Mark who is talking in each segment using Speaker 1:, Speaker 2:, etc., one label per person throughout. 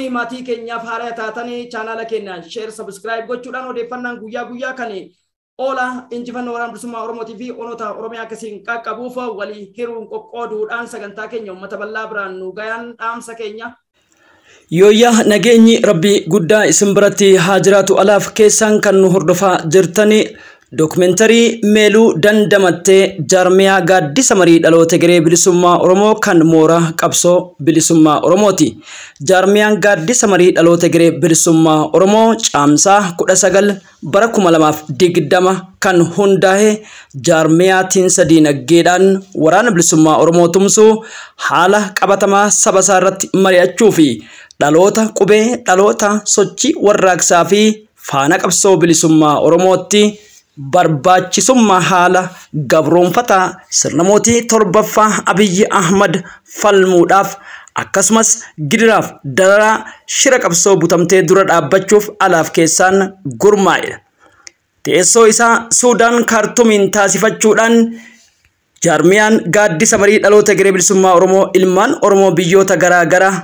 Speaker 1: Warroonni maatii keenyaaf haaraa taatanii chaanaala keenya share subscribe gochuudhaan odeeffannaan guyyaa guyyaa kan oola injifannoo waraana bilisummaa Oromootii fi onoota Oromiyaa akkasiin qaqqabuuf walii hiruun qoqqooduudhaan sagantaa keenya uummata bal'aa biraan nu gayan dhaamsa keenya.
Speaker 2: Yooyyaa, nageenyi rabbii guddaa isin biratti haa jiraatu. Alaaf keessaan kan nu hordofaa jirtani, dookumentarii Meeluu Dandamattee jaarmiyaa gaaddisa marii dhaloota garee bilisummaa Oromoo kan mooraa qabsoo bilisummaa Oromooti. Jaarmiyaan gaaddisa marii dhaloota garee bilisummaa Oromoo Caamsaa 19 bara 2020 kan hundaa'e, jaarmiyaa tiinsa diinagdeedhaan waraana bilisummaa Oromoo tumsuu, haala qabatamaa saba isaa irratti mari'achuu fi dhaloota qubee, dhaloota sochii warraaqsaa fi faana qabsoo bilisummaa Oromootti barbaachisummaa haala gabroonfataa sirna mootii torbaffaa Abiyyi Ahmad falmuudhaaf, akkasumas gidiraaf dararaa shira qabsoo butamtee dura dhaabbachuuf alaaf keessaan gurmaa'edha. Teessoo isaa Suudaan Kaartumiin taasifachuudhaan jaarmiyaan gaaddisa marii dhaloota garee bilisummaa Oromoo ilmaan Oromoo biyyoota garaa garaa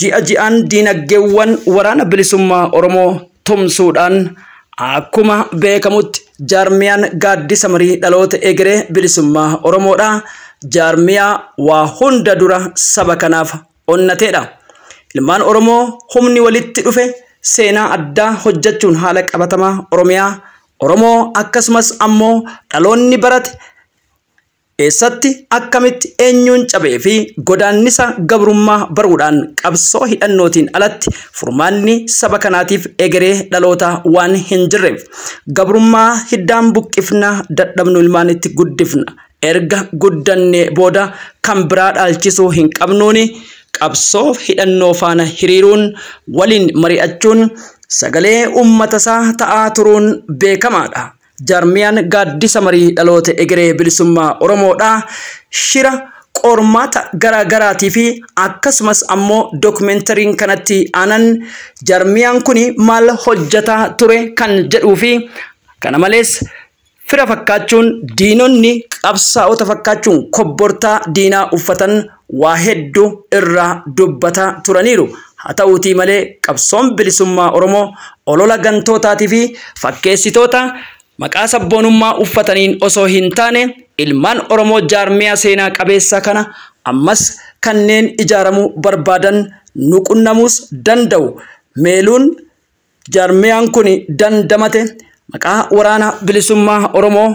Speaker 2: ji'a ji'aan diinagdeewwan waraana bilisummaa Oromoo tumsuudhaan, akkuma beekamutti jaarmiyaan gaaddisa marii dhaloota egeree bilisummaa Oromoodha. Jaarmiyaa waa hunda dura saba kanaaf onnateedha. Ilmaan Oromoo humni walitti dhufe seenaa addaa hojjechuun haala qabatamaa Oromiyaa, Oromoo, akkasumas ammoo dhaloonni barate eessatti, akkamitti, eenyuun cabee fi godaannisa gabrummaa baruudhaan qabsoo hidhannootiin alatti furmaanni saba kanaatiif egeree dhaloota waan hin jirreef, gabrummaa hiddaan buqqifna, dadhabnu ilmaan itti guddifna, erga guddannee booda kan biraa dhaalchisuu hin qabnuuni, qabsoo hidhannoo faana hiriiruun waliin mari'achuun sagalee uummata isaa ta'aa turuun beekamaadha. Jaarmiyaan gaaddisa marii dhaloota egeree bilisummaa Oromoodha. Shira qormaata garaa garaatii fi akkasumas ammoo dookumentariin kanatti aanan jaarmiyaan kun maal hojjataa ture kan jedhuu fi kana malees fira fakkaachuun diinonni qabsaa'ota fakkaachuun kobbortaa diinaa uffatan waa hedduu irraa dubbataa turaniiru. Haa ta'uutii malee qabsoon bilisummaa Oromoo olola gantootaatii fi fakkeessitoota maqaa sabboonummaa uffataniin osoo hin taane, ilmaan Oromoo jaarmiyaa seenaa qabeessa kana ammas kanneen ijaaramuu barbaadan nu qunnamuus danda'u. Meeluun jaarmiyaan kun dandamate maqaa waraana bilisummaa Oromoo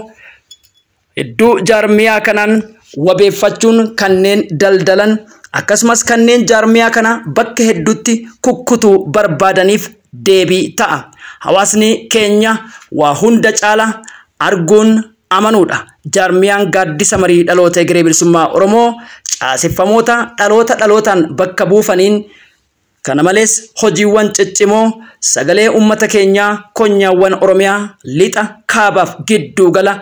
Speaker 2: hedduu jaarmiyaa kanaan wabeeffachuun kanneen daldalan, akkasumas kanneen jaarmiyaa kana bakka hedduutti kukkutuu barbaadaniif deebii ta'a. Hawaasni keenya waa hunda caala arguun amanuudha. Jaarmiyaan gaaddisa marii dhaloota egeree bilisummaa Oromoo caaseffamoota dhaloota dhalootaan bakka buufaniin, kana malees hojiiwwan ciccimoo sagalee uummata keenyaa konyaawwan Oromiyaa lixa, kaabaaf gidduu gala,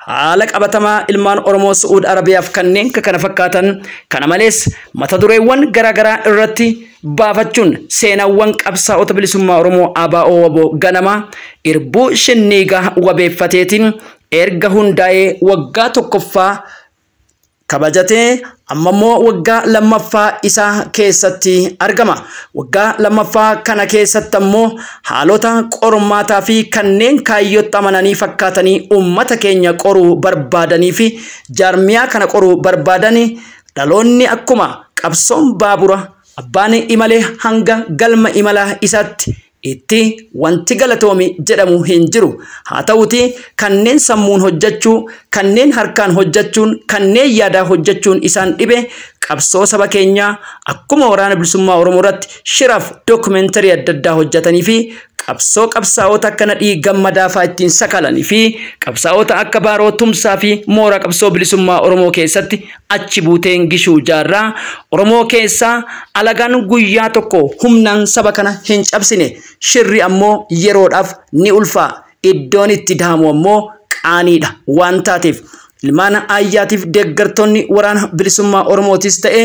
Speaker 2: haala qabatamaa ilmaan Oromoo Su'uud Arabiyaaf kanneen kana fakkaatan, kana malees mata dureewwan garaagaraa irratti baafachuun seenaawwan qabsaa'ota bilisummaa Oromoo ABO WBO ganamaa irbuu shinniigaa wabeeffateetiin erga hundaa'ee waggaa tokkoffaa kabajatee amma immoo waggaa lammaffaa isaa keessatti argama. Waggaa lammaffaa kana keessatti ammoo haalota qormaataa fi kanneen kaayyootti amananii fakkaatanii uummata keenya qoruu barbaadanii fi jaarmiyaa kana qoruu barbaadanii, dhaloonni akkuma qabsoon baabura abbaan imalee hanga galma imalaa isaatti itti wanti galatoomi jedhamu hin jiru. Haa ta'uti kanneen sammuun hojjechuu, kanneen harkaan hojjechuun, kanneen yaadaa hojjechuun isaan dhibe, qabsoo saba keenyaa akkuma waraana bilisummaa Oromoo irratti shiraaf dookumentarii adda addaa hojjetanii fi qabsoo qabsaa'ota akka Nadhii Gammadaa fa'aa ittiin sakalanii fi qabsaa'ota akka Baaroo Tumsaa fi mooraa qabsoo bilisummaa Oromoo keessatti achi buuteen Gishuu Jaarraa, Oromoo keessaa alagaan guyyaa tokko humnaan saba kana hin cabsine. Shirri ammoo yeroodhaaf ni ulfaa, iddoon itti dahamu ammoo qaaniidha waan taateef, ilmaan ayyaatiif deeggartoonni waraana bilisummaa Oromootis ta'e,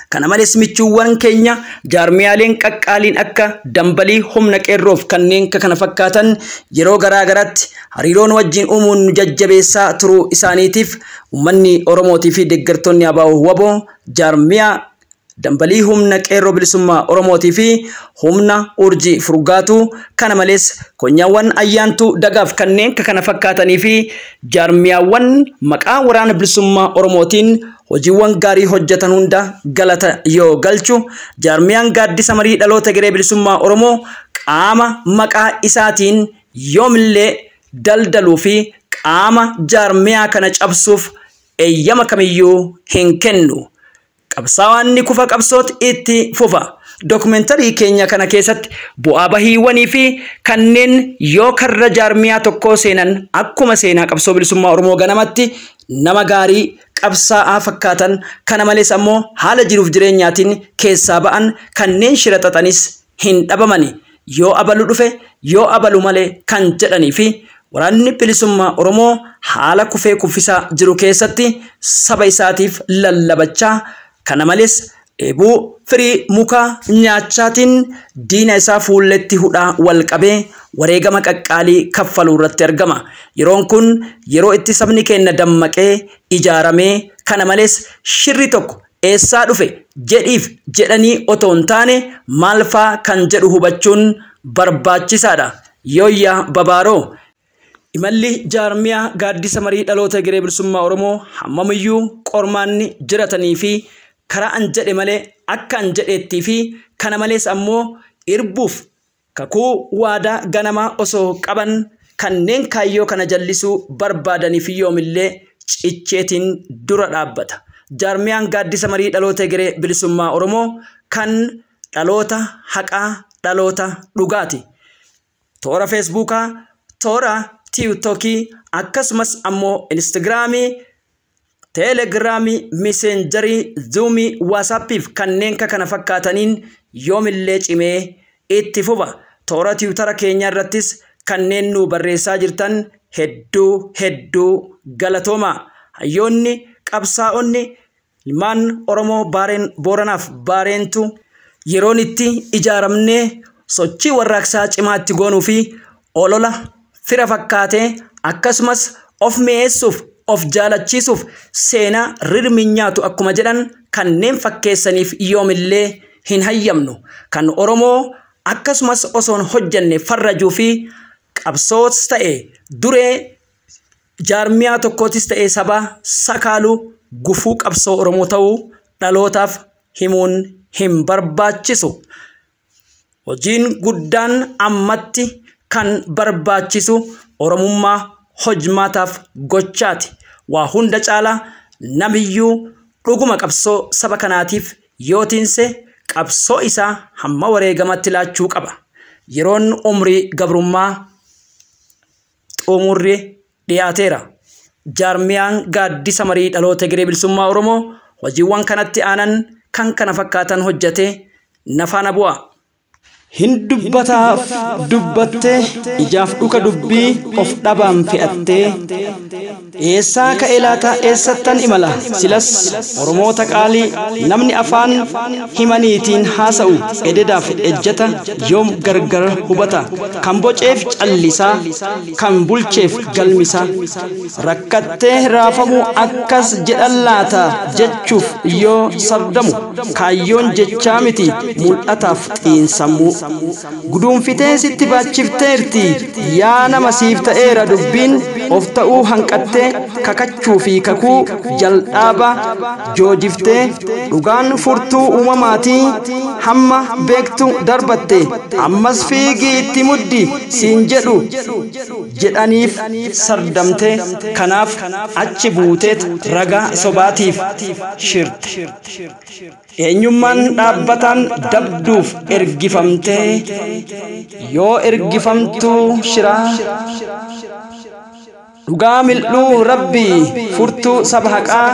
Speaker 2: kana malees michuuwwan keenya jaarmiyaaleen qaqqaaliin akka dambalii humna qeerroof kanneen kana fakkaatan yeroo garaa garaatti hariiroon wajjin uumuun nu jajjabeessaa turuu isaaniitiif, uummanni Oromootii fi deeggartoonni ABO WBO jaarmiyaa dambalii humna qeerroo bilisummaa Oromootii fi humna urjii furgaatu kana malees konyaawwan ayyaantuu dagaaf kanneen kana fakkaatanii fi jaarmiyaawwan maqaa waraana bilisummaa Oromootiin hojiiwwan gaarii hojjetan hunda galata yoo galchu jaarmiyaan gaaddisa marii dhaloota garee bilisummaa Oromoo qaama maqaa isaatiin yoomillee daldaluu fi qaama jaarmiyaa kana cabsuuf eeyyama kamiyyuu hin kennu. Qabsaa'aan ni kufa qabsoot itti fufa. Dookumentarii keenya kana keessatti bu'aa bahiiwwanii fi kanneen yoo karra jaarmiyaa tokkoo seenan akkuma seenaa qabsoo bilisummaa Oromoo ganamatti nama gaarii qabsaa'aa fakkaatan kana malees ammoo haala jiruuf jireenyaatiin keessaa ba'an kanneen shira xaxanis hin dhabamani. Yoo abalu dhufe yoo abalu malee kan jedhanii fi waraanni bilisummaa Oromoo haala kufee kuffisaa jiru keessatti saba isaatiif lallabachaa kana malees dheebuu firii mukaa nyaachaatiin diina isaa fuulletti hudhaa wal qabee wareegama qaqqaalii kaffaluu irratti argama. Yeroon kun yeroo itti sabni keenya dammaqee ijaaramee kana malees shirri tokko eessaa dhufe jedhiif jedhanii otoo hin taane maal faa kan jedhu hubachuun barbaachisaadha. Yooyyaa Babaaroo. Imalli jaarmiyaa gaaddisa marii dhaloota garee bilisummaa Oromoo hammamiyyuu qormaanni jiratanii fi karaa an jedhe malee akka an jedheettii fi kana malees ammoo irbuuf kakuu waadaa ganamaa osoo qaban kanneen kaayyoo kana jallisuu barbaadaniif yoomillee cicheetiin dura dhaabbata. Jaarmiyaan gaaddisa marii dhaloota garee bilisummaa Oromoo kan dhaloota haqaa dhaloota dhugaati. Toora Feesbuukaa, toora Tiwtookii akkasumas ammoo Instagiraamii, Teelegiraamii, Miseenjarii, Zuumii, Waasaappiif kanneen kana fakkaataniin yoomillee cimee itti fufa. Toora Tiwutara keenya irrattis kanneen nu barreessaa jirtan hedduu hedduu galatooma. Hayyoonni qabsaa'onni ilmaan Oromoo Booranaaf Baareentu yeroon itti ijaaramnee sochii warraaqsaa cimaa itti goonuu fi olola fira fakkaatee akkasumas of mi'eessuuf of jaalachiisuuf seenaa rirmi nyaatu akkuma jedhan kanneen fakkeessaniif yoomillee hin hayyamnu. Kan Oromoo akkasumas osoon hojjanne farrajuu fi qabsoos ta'e duree jaarmiyaa tokkootis ta'e saba sakaaluu gufuu qabsoo Oromoo ta'uu dhalootaaf himuun hin barbaachisu. Hojiin guddaan ammatti kan barbaachisu Oromummaa hojmaataaf gochaati. Waa hunda caalaa namiyyuu dhuguma qabsoo saba kanaatiif yoo tinse qabsoo isaa hamma wareegamatti laachuu qaba. Yeroon umrii gabrummaa xumurri dhiyaateera. Jaarmiyaan gaaddisa marii dhaloota garee bilisummaa Oromoo hojiiwwan kanatti aanan kan kana fakkaatan hojjate nafaana bu'a. Hin dubbataaf dubbattee ijaaf dhuka dubbii of dhabaan fe'attee eessaa ka'ee laata eessattan imala silas Oromoota qaalii namni afaan himaniitiin haasa'u ededaaf ejjata yoom gargar hubata kan boceef callisaa kan bulcheef galmisaa rakkattee raafamuu akkas jedhan laata jechuuf yoo sardamu kaayyoon jechaa miti mul'ataaf xiinsammuu. Guduunfitee sitti baachifteerti yaa nama siif ta'eera dubbiin of ta'uu hanqattee kakachuu fi kakuu jal'aaba joojiftee dhugaan furtuu uumamaatii hamma beektu darbatte ammas fiigii itti muddi siin jedhu jedhaniif sardamte kanaaf achi buuteet ragaa sobaatiif shirte. Eenyummaan dhaabbataan dabduuf ergifamtee yoo ergifamtuu shiraa dhugaa mil'uu rabbii furtuu saba haqaa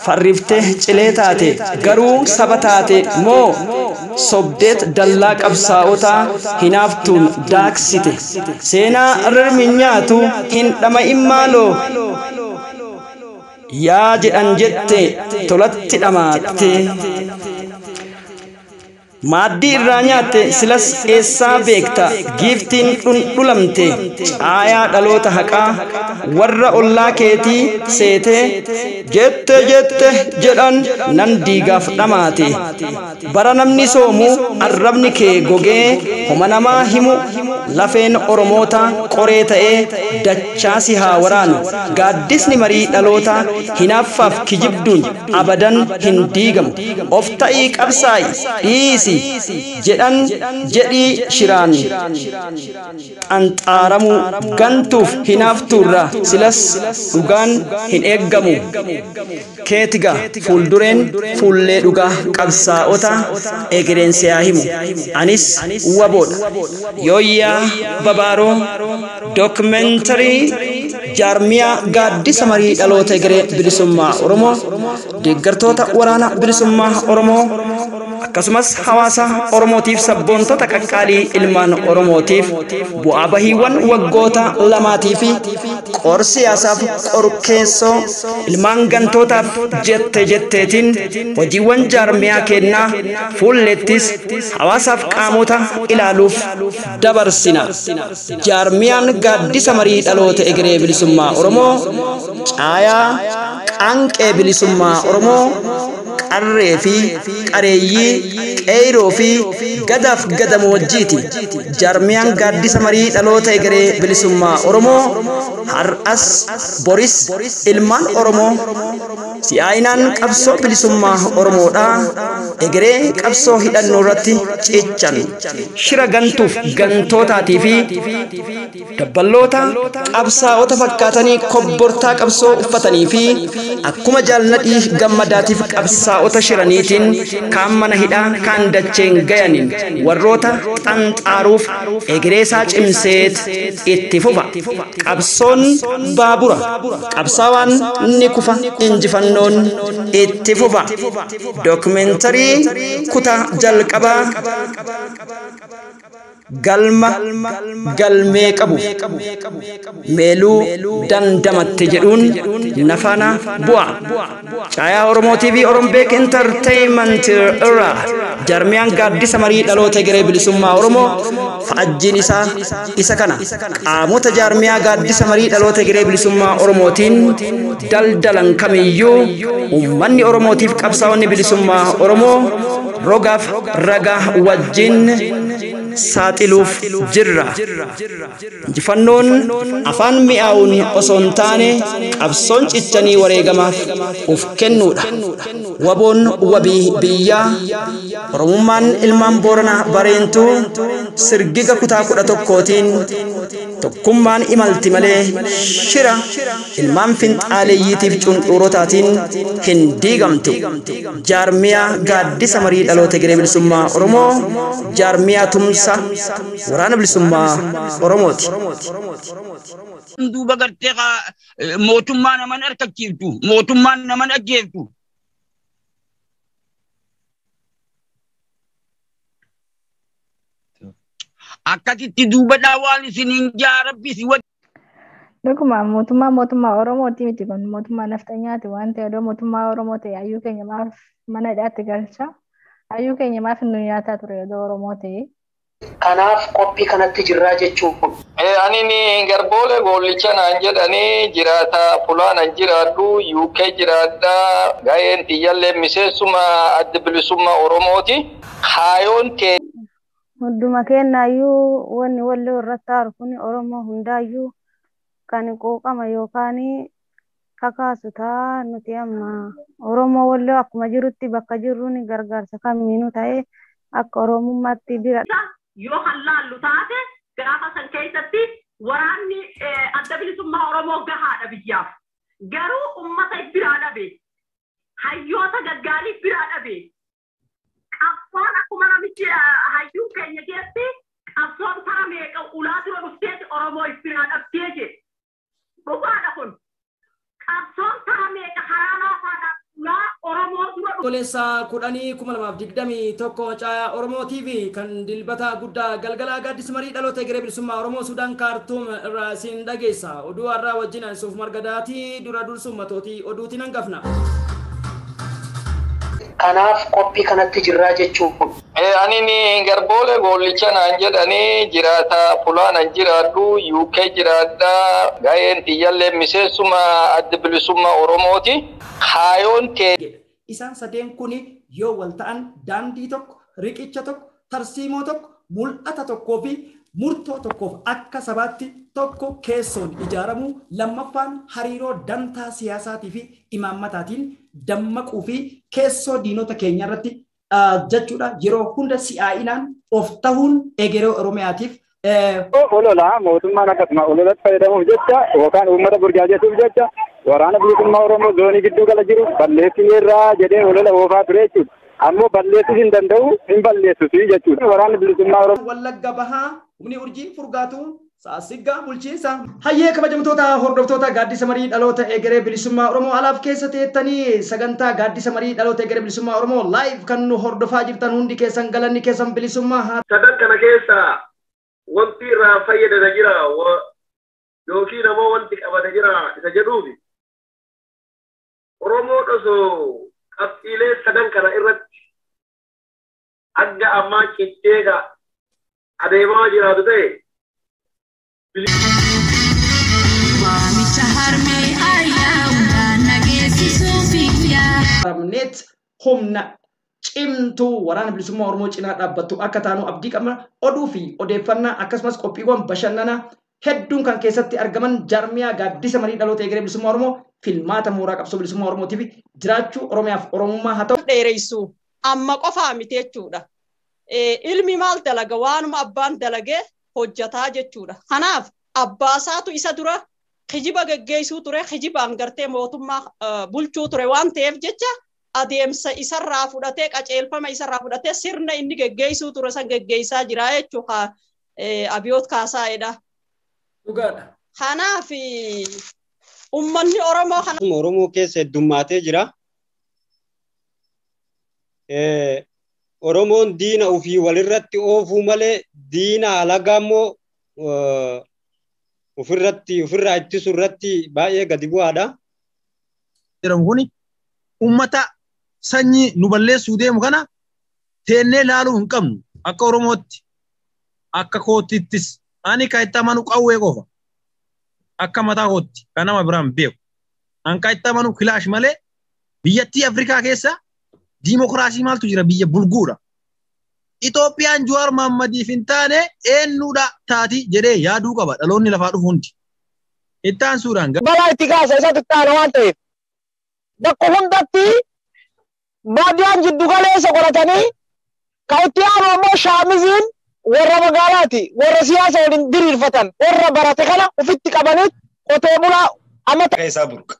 Speaker 2: farriftee cilee taate garuu saba taate moo sobdeet dallaa qabsaa'otaa hinaaftuun daaksite seenaa rirmi nyaatu hin dhama'in maaloo yaa jedhan jette tolatti dhamaatte. Maaddii irraa nyaatte silas eessaa beekta giiftiin dhundhulamte caayaa dhaloota haqaa warra ollaa keetii seetee jette jette jedhan nan diigaaf dhamaate. Bara namni soomu arrabni kee gogee homa namaa himu lafeen Oromoota qoree ta'ee dachaa si haa waraanu. Gaaddisni marii dhaloota hinaaffaaf kijibduun abadan hin diigamu. Of ta'ii qabsaa'i dhiisi jedhan jedhii shiraan xanxaaramuu gantuuf hinaaftuurra silas dhugaan hin eeggamu. Keetiga fuuldureen fuullee dhugaa qabsaa'ota egereen siyaa himu. Anis waboodha. Yooyyaa Babaaroo dookumentarii jaarmiyaa gaaddisa marii dhaloota egeree bilisummaa Oromoo deeggartoota waraana bilisummaa Oromoo akkasumas hawaasa Oromootiif sabboontota qaqqaalii ilmaan Oromootiif bu'aa bahiiwwan waggoota lamaatii fi qor siyaasaaf qorkeessoo ilmaan gantootaaf jette jetteetiin hojiiwwan jaarmiyaa kennaa fuullettis hawaasaaf qaamota ilaaluuf dabarsina. Jaarmiyaan gaaddisa marii dhaloota egeree bilisummaa Oromoo caayaa qaanqee bilisummaa Oromoo qarree fi qareeyyii qeyroo fi gadaaf gadamoojiiti. Jaarmiyaan gaaddisa marii dhaloota egeree bilisummaa Oromoo har'as boris ilmaan Oromoo si'aayinaan qabsoo bilisummaa Oromoodhaa egeree qabsoo hidhannoo irratti cichan shira gantuuf gantootaatii fi dabballoota qabsaa'ota fakkaatanii kobbortaa qabsoo uffatanii fi akkuma jaalladhii gammadaatiif qabsaa'ota shiraniitiin kaan mana hidhaa kaan dacheen gayaniin warroota xanxaaruuf egereesaa cimseet itti fufa. Qabsoon baabura qabsaawaan ni kufa injifannoon itti fufa. Dookumentarii kutaa jalqabaa galma galmee qabu meeluu dandamatte jedhuun nafaana bu'a. Caayaa Oromoo TV Orombeek Entertainment irraa jaarmiyaan gaaddisa marii dhaloota egeree bilisummaa Oromoo fa'ajjiin isaa isa kana qaamota jaarmiyaa gaaddisa marii dhaloota egeree bilisummaa Oromootiin daldalan kamiyyuu uummanni Oromootiif qabsaa'onni bilisummaa Oromoo rogaaf ragaa wajjin saaxiluuf jirra. Injifannoon afaan mi'aawuun osoo hin taane qabsoon cichanii wareegamaaf uf kennuudha. Waboon wabii biyyaa Oromummaan ilmaan Booranaa bareentuu sirgiga kutaa 11tiin tokkummaan imalti malee shira ilmaan finxaaleeyyiitiif cunquurotaatiin hin diigamtu. Jaarmiyaa gaaddisa marii dhaloota egeree bilisummaa Oromoo jaarmiyaa tumsa waraana bilisummaa Oromooti.
Speaker 3: Duuba gartee mootummaa naman harkachiiftu mootummaan naman ajjeeftu. Akkasitti duuba waan isiniin jaa rabbi si wajjin.
Speaker 4: Dhuguma mootummaa Oromooti miti kun mootummaa nafxanyaati waan ta'e odoo mootummaa Oromoo ta'e hayyuu keenya maaf mana hidhaatti galcha hayyuu keenya maaf nu nyaataa ture odoo Oromoo ta'e.
Speaker 5: Kanaaf qophii kanatti jirraa jechuun.
Speaker 6: Ani Garboolee Goollicha naan jedhanii jiraata Fulaanan jiraadhu UK jiraadha gaheen tiyyallee miseensuma adda bilisummaa Oromooti. Kaayoon tee.
Speaker 7: Hunduma kennaayyuu wanni walloo irratti aaru kun Oromoo hundaayyuu kan quuqama yookaan kakaasu ta'a nuti amma Oromoo walloo akkuma jirutti bakka jirruun gargaarsa kamiinuu ta'ee akka Oromummaatti bira.
Speaker 8: Yoo hallaallu taate gaafa san keessatti waraanni adda bilisummaa Oromoo gahaadha biyyaaf. Garuu uummata biraa dhabe. Hayyoota gaggaarii biraa dhabe. Qabsoon akkuma namichi hayyuu keenya keessatti qabsoon tara meeqa ulaa dura dhufteeti Oromoo biraa dhabdee jedhe. Dhugaadha kun. Qabsoon tara meeqa karaa laafaadhaan ulaa Oromoo dura
Speaker 1: Goleessa 10 2021 caayaa Oromoo TV kan dilbata guddaa galgala gaaddisa marii dhaloota egeree bilisummaa Oromoo Sudaan Kaartuum irraa isin dhageessa. Oduu har'aa wajjin Ansuuf Margadaatii dura dursuun matootii oduutiin hangafna.
Speaker 5: Kanaaf qophii kanatti jirraa jechuun.
Speaker 6: Ani Garboole Goollicha naan jedhanii jiraata Fulaanan jiraadhu UK jiraadha. Gaheen tiyyallee miseensuma adda bilisummaa Oromooti. Kaayoon tee.
Speaker 1: Isaan sadeen kun yoo wal ta'an daandii tokko, riqicha tokko, tarsiimoo tokko, mul'ata tokkoo fi murtoo tokkoof akka sabaatti tokko keessoon ijaaramuu, lammaffaan hariiroo dantaa siyaasaatii fi imaammataatiin dammaquu fi keessoo diinota keenya irratti jechuudha yeroo hunda si'aa'inaan of tahuun egeree Oromiyaatiif.
Speaker 9: Olola mootummaan akkasuma ololatti fayyadamuuf jecha yookaan uummata burjaajessuuf jecha waraana bilisummaa Oromoo zoonii gidduu gala jiru balleessineerraa jedhee olola oofaa ture jechuudha. Ammoo balleessuus hin danda'u hin balleessus jechuudha. Waraanni bilisummaa Oromoo.
Speaker 1: Wallagga Bahaa humni urjii furgaatu Saasiggaa bulchiinsa. Hayyee kabajamtoota hordoftoota gaaddisa marii dhaloota egeree bilisummaa Oromoo alaaf keessa teettanii sagantaa gaaddisa marii dhaloota egeree bilisummaa Oromoo live kan nu hordofaa jirtan hundi keessan galanni keessan bilisummaa haa.
Speaker 10: Sadan kana keessa wanti irraa fayyadame jira yookiin ammoo wanti qabate jira isa jedhuufi Oromoo osoo qabxiilee sadan kana irratti hanga ammaa cicceega adeemaa jiraatu ta'e.
Speaker 11: Waamicha harmee ayyaa hundaan nageessisuuf iyyaa.
Speaker 1: Ramneet humna cimtuu waraana bilisummaa Oromoo cinaa dhaabbattu akka taanu abdii qabna. Oduu fi odeeffannaa akkasumas qophiiwwan bashannanaa hedduun kan keessatti argaman jaarmiyaa gaaddisa marii dhaloota egeree bilisummaa Oromoo filmaata mooraa qabsoo bilisummaa Oromootiif jiraachuu Oromiyaaf Oromummaa haa ta'u.
Speaker 12: Dheeressu amma qofaa miti jechuudha. Ilmi maal dalaga waanuma abbaan dalagee hojjataa jechuudha. Kanaaf abbaasaatu isa dura kijiba geggeessuu ture, kijibaan gartee mootummaa bulchuu ture waan ta'eef jecha adeemsa isarraa fudhatee qajeelfama isarraa fudhatee sirna inni geggeessuu ture san geggeessaa jira jechuudha. Abiyoot Kaasaayedha.
Speaker 1: Dhugaadha.
Speaker 12: Kanaaf uummanni Oromoo kana.
Speaker 13: Oromoo keessa heddummaatee jira. Oromoon diina ofii walirratti oofuu malee diina alagaa immoo ofirratti ofirraa ittisu irratti baay'ee gadi bu'aadha.
Speaker 14: Jedhamu kuni uummata sanyii nu balleessuu deemu kana teennee laaluu hin qabnu akka Oromootti akka kootittis ani kan itti amanu qawwee qofa akka mataa kootti kan nama biraan beeku an kan itti amanu kilaash malee biyyattii Afrikaa keessa diimokiraasii maaltu jira biyya bulguudha. Itoophiyaan Jawaar Mahaammadiif hin taane eenyuudha taati jedhee yaaduu qaba dhaloonni lafaa dhufu hundi. Ittaan suuraan.
Speaker 15: Balaa itti kaasa isatti taana waan ta'eef bakka hundatti baadiyyaan jiddu galeessa godhatanii kan itti aanu ammoo shaamiziin warra magaalaati warra siyaasa waliin diriirfatan warra barate kana ofitti qabanii qotee bulaa amma.
Speaker 16: Isaa burqa.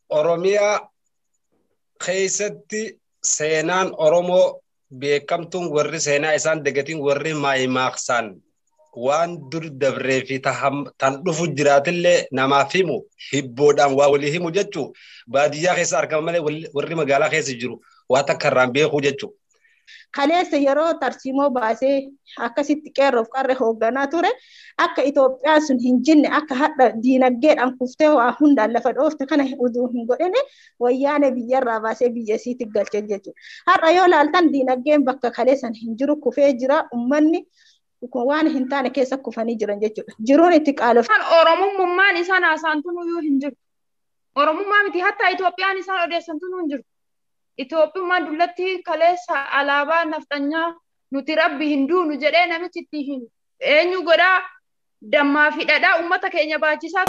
Speaker 16: Oromiyaa keessatti seenaan Oromoo beekamtuun warri seenaa isaan dagatiin warri maayimaaqsaan waan dur dabree fi tan dhufu jiraatillee namaaf himu hibboodhaan waa walii himu jechuu baadiyyaa keessa argama malee warri magaalaa keessa jiru waa takka irraan beekuu jechuu.
Speaker 17: Kaleessa yeroo tarsiimoo baasee akkasitti qeerroof qarree hoogganaa ture akka Itoophiyaan sun hin jinne akka hadha diinagdeedhaan kuftee waa hundaan lafa dhoofte kana utuu hin godhine wayyaane biyyarraa baasee biyya isiitti galche jechuudha. Har'a yoo laaltan diinagdeen bakka kaleessan hin jiru kufee jira uummanni waan hin taane keessa kufanii jiran jechuudha. Jiruun itti qaalofte.
Speaker 18: Oromummaan isaan haasaan tunuyyuu hin jiru. Oromummaa miti hatta Itoophiyaan isaan odeessan tunuu hin jiru. Itoophiyummaan dullatti kaleessa alaabaa nafxanyaa nuti rabbi hin duunu jedhee namichi itti hin eenyu godhaa dammaa fi dhadhaa uummata keenya baachisaa.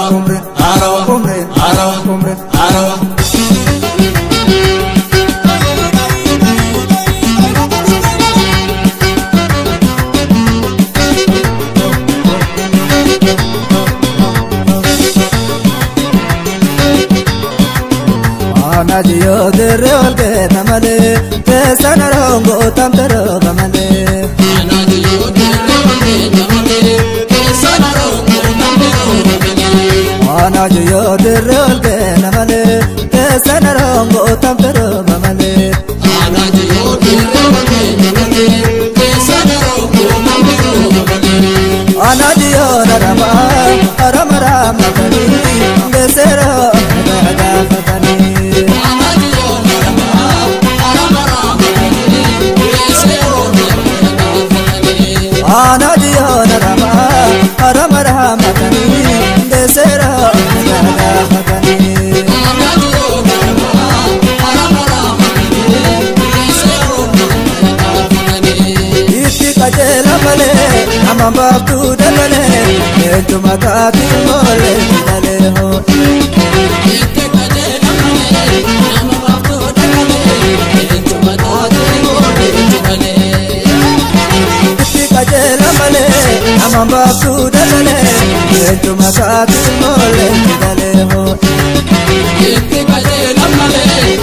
Speaker 19: Anajiyo derre olge tamale tesana rongo tamtero gamale. Anajiyo derre olge tamale tesana rongo tamtero gamale. Anajiyo derre olge tamale tesana rongo tamtero gamale. Anajiyo derre olge tamale tesana rongo tamtero gamale. Anajiyo rama rama rama kani besero gada fatani.
Speaker 11: Anajiyo rama
Speaker 19: Qajeela malee nama baaftuu dalalee leencuma mataati moolee dhalee hoo. Itti qajeela malee nama baaftuu dalalee leencuma mataati moolee dhalee. Itti qajeela malee nama baaftuu dalalee leencuma mataati moolee dhalee hoo. Itti qajeela malee